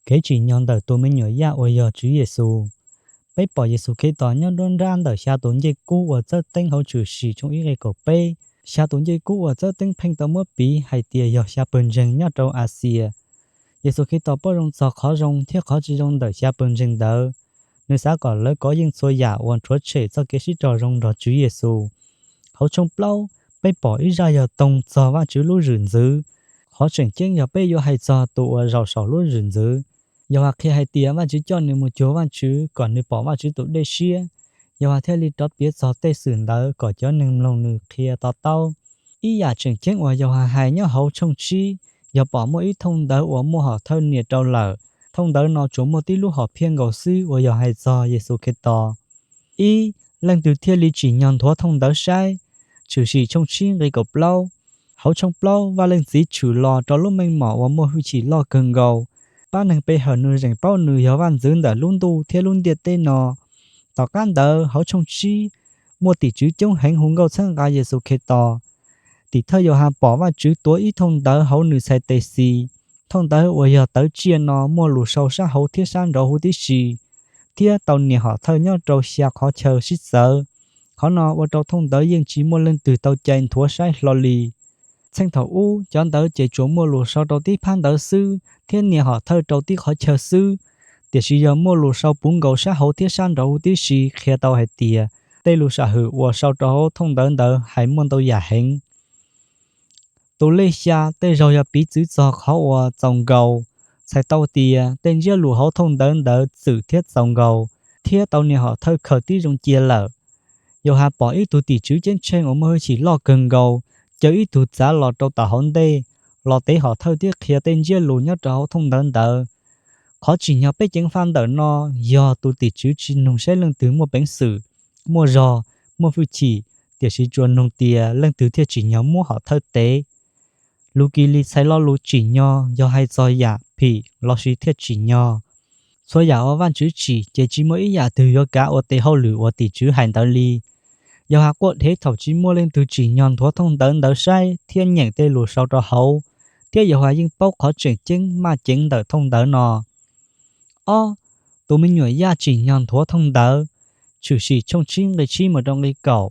Kev tsim nyog ntawm tus me nyuam yaj uas yog Tswv Yexus. Peb pom Yexus Khetos nyob nruab nrab ntawm xya tus ncej kub uas txawj teeb hauv Tshwm Sim tshooj ib nqe kaum peb. Xya tus ncej kub uas txawj teeb pheej tau muab piv hais tias yog xya pawg ntseeg nyob rau Axias. Yexus Khetos paub zoo txog qhov zoo thiab qhov tsis zoo ntawm xya pawg ntseeg ntawd. Nws xav kom lawv kov yeej txhua yam uas rhuav tshem txoj kev sib raug zoo nrog Tswv Yexus. Hauv tshooj plaub, peb pom ib zaj yog toog txog Vajtswv lub zwm ntxwv. Qhov tseem ceeb yog peb yuav hais txog tus uas zaum saum lub zwm ntxwv. Yauhas qhia hais tias Vajtswv coj nws mus cuag Vajtswv kom nws pom Vajtswv tus dej siab. Yauhas thiaj li rov piav txog tej xwm ntawd kom cov neeg mloog nws qhia to taub. Ib yam tseem ceeb uas Yauhas hais nyob hauv tshooj tsib yog pom muaj ib thooj ntawv uas muaj hom thawj nias rau lawm. Thooj ntawv no tsuas muaj tib lub hom phiaj nkaus xwb uas yog hais txog Yexus Khetos. Ib, leej twg thiaj li tsim nyog nthuav thooj ntawv saib? Tshwm Sim tshooj tsib nqe kaum plaub. Hauv tshooj plaub, Vaj Leej Txiv tshwm los rau lub meej mom uas muaj hwj chim loj kawg nkaus, pab neeg pe hawm nws zeem paub nws yog Vaj ntxwv ntawm lub ntuj thiab lub ntiaj teb no. Tom qab ntawd hauv tshooj tsib, muaj tim tswv coob heev hu nkauj txhawb nqa Yexus Khetos. Tim thawj Yauhas pom Vajtswv tuav ib thooj ntawv hauv nws txhais tes xis. Thooj ntawv uas yog tawv tsiaj no muaj lus sau sab hauv thiab sab nraud huv tib si, thiab tau nias hom thawj nyob rau xya qhov chaw sib txawv. Qhov no ua rau thooj ntawv yeej tsis muaj leej twg tau cai nthuav saib hlo li. Txheej thaum ub, cov ntawv ces tsuas muaj lus sau rau tib phab ntawv xwb thiab nias hom thawj rau tib qhov chaw xwb, tiam sis yog muaj lus sau puv nkaus sab hauv thiab sab nraud huv tib si qhia tau hais tias tej lus sam hwm uas sau rau hauv thooj ntawv ntawd hais muaj ntau yam heev. Tus lej xya tej zaug yog piv txwv txog qhov uas txaus nkaus, txhais tau tias tej ntsiab lus hauv thooj ntawv ntawd txwm thiab txaus nkaus, thiab tau nias hom thawj khaws tib zoo cia lawm. Yauhas pom ib tug tim tswv ceeb tsheej uas muaj hwj chim loj kawg nkaus, caw ib tug txav los rau tom hauv ntej, los tev hom thawj thiab qhia tej ntsiab lus nyob rau hauv thooj ntawv ntawd. Qhov tsim nyog peb ceev faj ntawm no yog tus tim tswv tsis nug saib leej twg muaj peev xwm, muaj zog, muaj hwj chim, tiam sis tsuas nug tias leej twg thiaj tsim nyog muab hom thawj tev. Lus Kilis txhais lo lus tsim nyog yog hais txog yam phim lossis thiaj tsim nyog. Txhua yam uas Vajtswv tsim ces tsis muaj ib yam twg yuav kav ua tes hauj lwm uas tim tswv hais ntawd li. Yauhas quaj dhev thaum tsis muaj leej twg tsim nyog nthuav thooj ntawv ntawd saib thiab nyeem tej lus sau rau hauv, thiab Yauhas yeej paub qhov tseem ceeb maj ceev ntawm thooj ntawv no. Ob, tus me nyuam yaj tsim nyog nthuav thooj ntawv. Tshwm Sim tshooj tsib nqe tsib mus rau nqe kaum.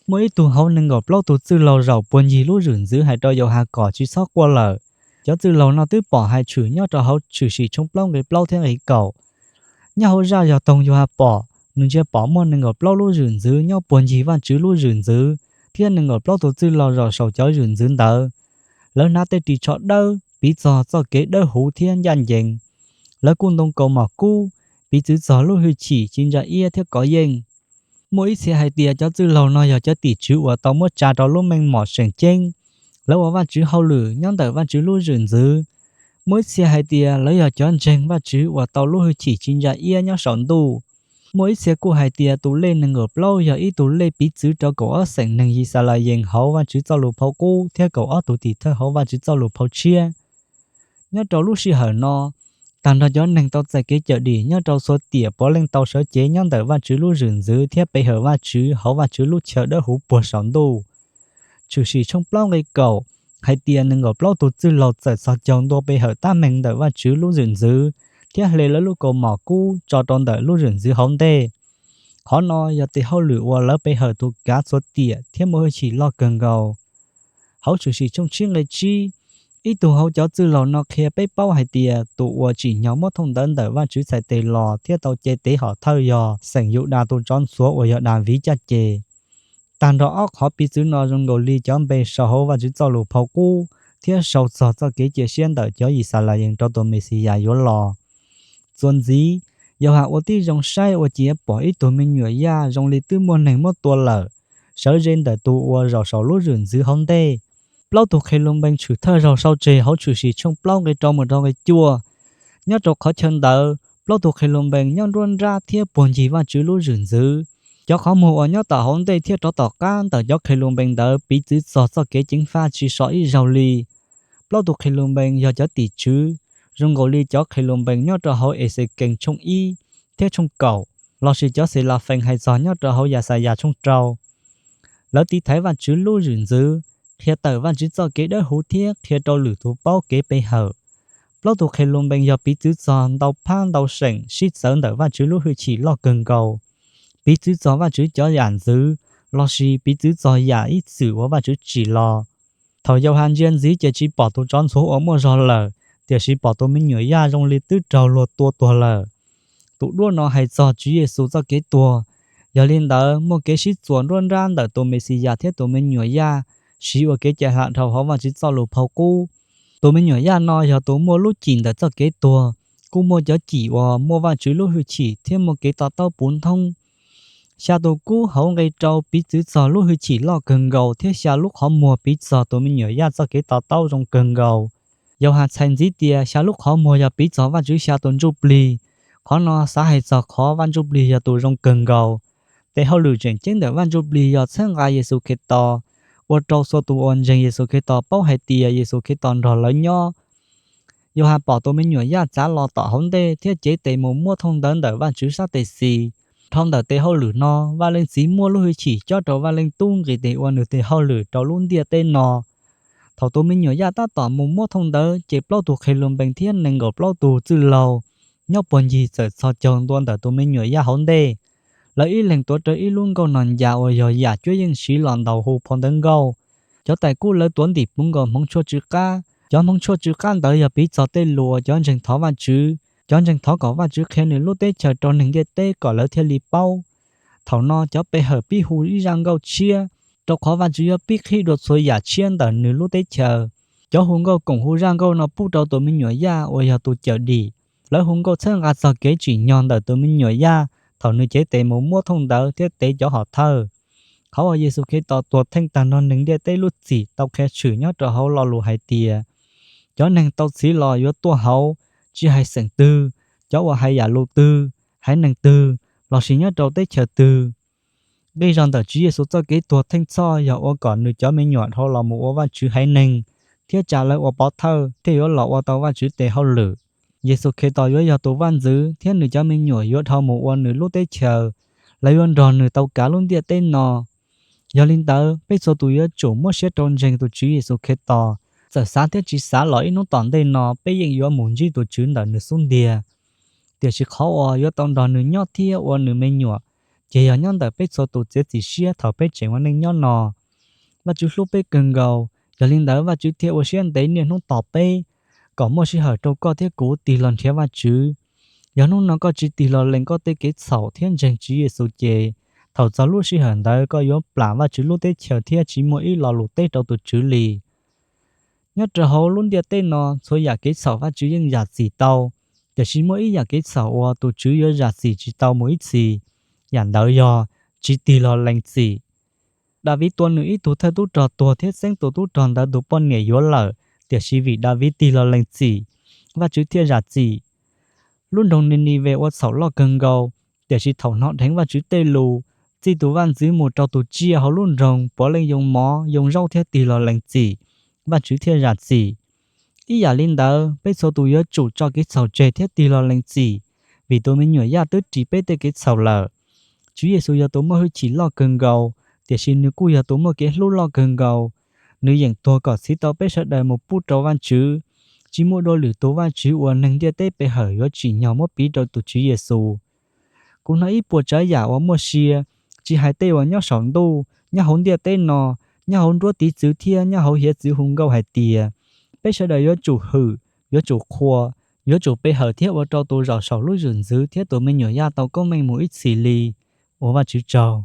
Muaj ib tug hauv nees nkaum plaub tus txwj laug zaum puag ncig lub zwm ntxwv hais rau Yauhas kom tsis txhob quaj lawm. Cov txwj laug no twb pom hais tshwm nyob rau hauv Tshwm Sim tshooj plaub nqe plaub thiab nqe kaum. Nyob hauv zaj yog toog Yauhas pom, nws ntsia pom muaj nees nkaum plaub lub zwm ntxwv nyob puag ncig Vajtswv lub zwm ntxwv, thiab nees nkaum plaub tus txwj laug zaum saum cov zwm ntxwv ntawd. Lawv hnav tej ris tsho dawb, piv txog txoj kev dawb huv thiab ncaj ncees. Lawv kuj ntoo kaus mom kub, piv txwv txog lub hwj chim ci ntsa iab thiab kov yeej. Muaj ib txhia hais tias cov txwj laug no yog cov tim tswv uas tau muab tsa rau lub meej mom seem ceeb. Lawv ua Vajtswv hauj lwm nyob ntawm Vajtswv lub zwm ntxwv. Muaj ib txhia hais tias lawv yog cov ntseeg Vajtswv uas tau lub hwj chim ci ntsa iab nyob saum ntuj. Muaj ib txhia kuj hais tias tus lej nees nkaum plaub yog ib tug lej piv txwv rau kaum ob xeem neeg Yixalayees hauv Vajtswv Txojlus phau qub thiab kaum ob tug tim thawj hauv Vajtswv Txojlus phau tshiab. Nyob rau lub sij hawm no, tag nrho cov neeg tau txais kev cawm dim nyob rau txhua tiam puav leej tau sawv cev nyob ntawm Vajtswv lub zwm ntxwv thiab pe hawm Vajtswv hauv Vajtswv lub chaw dawb huv puag saum ntuj. Tshwm Sim tshooj plaub nqe kaum hais tias nees nkaum plaub tus txwj laug txawm txhos caug ntua pe hawm tab meeg ntawm Vajtswv lub zwm ntxwv thiab hle lawv lub kaus mom kub tso rau ntawm lub zwm ntxwv hauv ntej. Qhov no yog tes hauj lwm uas lawv pe hawm tus kav txhua tiam thiab muaj hwj chim loj kawg nkaus. Hauv Tshwm Sim tshooj tsib nqe tsib, ib tug hauv cov txwj laug no qhia peb paub hais tias tus uas tsim nyog muab thooj ntawv ntawm Vajtswv txhais tes los thiab tau ce tev hom thawj yog xeem Yudas tus tsov ntxhuav uas yog Daviv caj ces. Tag nrho ob qhov piv txwv no zoo nkaus li cov npe sau hauv Vajtswv Txojlus phau qub thiab sau txog txoj kev cia siab ntawm cov Yixalayees rau tus Mexiyas yuav los. Txuas ntxiv, Yauhas ua tib zoo saib ua ciav pom ib tug me nyuam yaj zoo li twb muaj neeg muab tua lawm, sawv ze ntawm tus uas zaum saum lub zwm ntxwv hauv ntej. Plaub tug qhe lu npees tshwm thawj zaug sau tseg hauv Tshwm Sim tshooj plaub nqe rau mus rau nqe cuaj. Nyob rau qhov chaw ntawd, plaub tug qhe lu npees nyob nruab nrab thiab puag ncig Vajtswv lub zwm ntxwv. Cov qhov muag uas nyob tom hauv ntej thiab rov tom qab ntawm cov qhe lu npees ntawd piv txwv txog txoj kev ceev faj tsis so ib zaug li. Plaub tug qhe lu npees yog cov tim tswv, zoo nkaus li cov qhe lu npees nyob rau hauv Exekees tshooj ib thiab tshooj kaum, lossis cov Xelafees hais txog nyob rau hauv Yaxayas tshooj rau. Lawv tiv thaiv Vajtswv lub zwm ntxwv, qhia tawm Vajtswv txoj kev dawb huv thiab qhia rau lwm tus paub kev pe hawm. Plaub tug Qhelunpees yog piv txwv txog ntau phab ntau seem sib txawv ntawm Vajtswv lub hwj chim loj kawg nkaus, piv txwv txog Vajtswv cov yam ntxwv, lossis piv txwv txog yam ib txwm uas Vajtswv tsim los. Thaum Yauhas ntsia ntxiv ces tsis pom tus tsov ntxhuav uas muaj zog lawm, tiam sis pom tus me nyuam yaj zoo li twb raug luag tua tuag lawm. Tus duab no hais txog Tswv Yexus txoj kev tuag. Yog li ntawd, muaj kev sib txuas nruab nrab ntawm tus Mexiyas thiab tus me nyuam yaj siv ua kev cai hla dhau hauv Vajtswv Txojlus phau qub. Tus me nyuam yaj no yog tus muaj lub cim ntawm txoj kev tuag, kuj muaj cov cim uas muaj Vajtswv lub hwj chim thiab muaj kev to taub puv ntoob. Xya tus kub hauv nqe rau piv txwv txog lub hwj chim loj kawg nkaus thiab xya lub qhov muag piv txog tus me nyuam yaj txoj kev to taub zoo kawg nkaus. Yauhas txhais ntxiv tias xya lub qhov muag yog piv txog Vajtswv xya tus ntsuj plig. Qhov no xav hais txog qhov Vaj Ntsuj Plig yog tus zoo kawg nkaus. Tes hauj lwm tseem ceeb ntawm Vaj Ntsuj Plig yog txhawb nqa Yexus Khetos, ua rau txhua tus uas ntseeg Yexus Khetos paub hais tias Yexus Khetos nrog lawv nyob. Yauhas pom tus me nyuam yaj txav los tom hauv ntej thiab cev tes mus muab thooj ntawv ntawm Vajtswv sab tes xis. Dhau ntawm tes hauj lwm no, Vaj Leej Txiv muaj lub hwj chim cob rau Vaj Leej Tub nqis tes ua nws tes hauj lwm rau lub ntiaj teb no. Thaum tus me nyuam yaj tab tom mus muab thooj ntawv ces plaub tug Qhelunpees thiab nees nkaum plaub tug txwj laug nyob puag ncig txawm txhos caug ntua ntawm tus me nyuam yaj hauv ntej. Lawv ib leeg tuav rawv ib lub nkauj nog ncas uas yog yam cuab yeej siv los ntaus hu Phau Ntawv Nkauj. Cov tais kub lawv tuav ntim puv nkaus hmoov tshuaj tsw qab. Cov hmoov tshuaj tsw qab ntawd yog piv txog tej lus uas cov ntseeg thov Vajtswv. Cov ntseeg thov kom Vajtswv qhia nws lub teb chaws rau neeg ntiaj teb kom lawv thiaj li paub. Thaum no cov pe hawm pib hu ib zaj nkauj tshiab, rau qhov Vajtswv yuav pib qhib dua txhua yam tshiab ntawm nws lub teb chaws. Cov hu nkauj koom hu zaj nkauj no pub rau tus me nyuam yaj uas yog tus cawm dim. Lawv hu nkauj txhawb nqa txog kev tsim nyog ntawm tus me nyuam yaj thaum nws cev tes mus muab thooj ntawv thiab tev cov hom thawj. Qhov uas Yexus Khetos tuag theej tag nrho neeg ntiaj teb lub txim tau qhia tshwm nyob rau hauv lo lus hais tias: Cov neeg tau txhiv los yuav tuaj hauv, tsis hais xeem twg, cov uas hais yam lus twg, haiv neeg twg, lossis nyob rau teb chaws twg. Nqi zog ntawm Tswv Yexus txoj kev tuag theej txhoj yog ua kom nws cov me nyuam dhau los mus ua Vajtswv haiv neeg thiab tsa lawv ua pov thawj thiaj yuav los ua tau Vajtswv tes hauj lwm. Yexus Khetos yuav yog tus Vaj ntxwv thiab nws cov me nyuam yuav dhau mus ua nws lub teb chaws, lawv yuav nrog nws tau kav lub ntiaj teb no. Yog li ntawd, peb txhua tus yuav tsum muab siab rau ntseeg tus Tswv Yexus Khetos. Txawm xav thiab tsis xav los ib hnub tom ntej no peb yeej yuav mus ntsib tus Tswv ntawm nws xub ntiag. Tiam sis qhov uas yuav tau nrog nws nyob thiab ua nws me nyuam ces yog nyob ntawm peb txhua tus txiav txim siab thaum peb tseem ua neej nyob no. Vajtswv hlub peb kawg nkaus, yog li ntawd Vajtswv thiaj ua siab ntev niaj hnub tos peb, kom muaj sij hawm rau koj thiab kuv tig los nrhiav Vajtswv. Yog hnub no koj tsis tig los lees koj tej kev txhaum thiab ntseeg Tswv Yexus ces, thaum txog lub sij hawm ntawd koj yuav plam Vajtswv lub teb chaws thiab tsis muaj ib lo lus teb rau tus Tswv li. Nyob rau hauv lub ntiaj teb no, txhua yam kev txhaum Vajtswv yeej zam txim tau, tiam sis muaj ib yam kev txhaum uas tus Tswv yuav zam txim tsis tau mus ib txhis, yam ntawd yog tsis tig los lees txim. Daviv tua nws ib tug thawj tub rog tuag thiab txeeb tus tub rog ntawd tus poj niam yuav lawm, tiam sis vim Daviv tig los lees txim, Vajtswv thiaj zam txim. Lub nroog Ninives ua txhaum loj kawg nkaus, tiam sis thaum hnov dheev Vajtswv tej lus, txij tus vaj ntxwv mus rau tus tsiaj hauv lub nroog puav leej yoo mov yoo zaub thiab tig los lees txim, Vajtswv thiaj zam txim. Ib yam li ntawd, peb txhua tus yuav tsum tso kev txhaum tseg thiab tig los lees txim, vim tus me nyuam yaj twb ris peb tej kev txhaum lawm. Tswv Yexus yog tus muaj hwj chim loj kawg nkaus, tiam sis nws kuj yog tus muaj kev hlub loj kawg nkaus. Nws yeem tuag kom txhiv tau peb sawv daws mus pub rau Vajtswv. Tsis muaj dua lwm tus vaj tswv uas neeg ntiaj teb pe hawm yuav tsim nyog muab piv rau tus Tswv Yexus. Kuv hnov ib puas tsav yam uas muaj sia, tsis hais tej uas nyob saum ntuj, nyob hauv ntiaj teb no, nyob hauv nruab tiv txwv thiab nyob hauv hiav txwv hu nkauj hais tias, peb sawv daws yuav tsum hwm, yuav tsum qhuas, yuav tsum pe hawm thiab ua rau tus zaum saum lub zwm ntxwv thiab tus me nyuam yaj tau koob meej mus ib txhis li. Ua Vajtswv tsaug.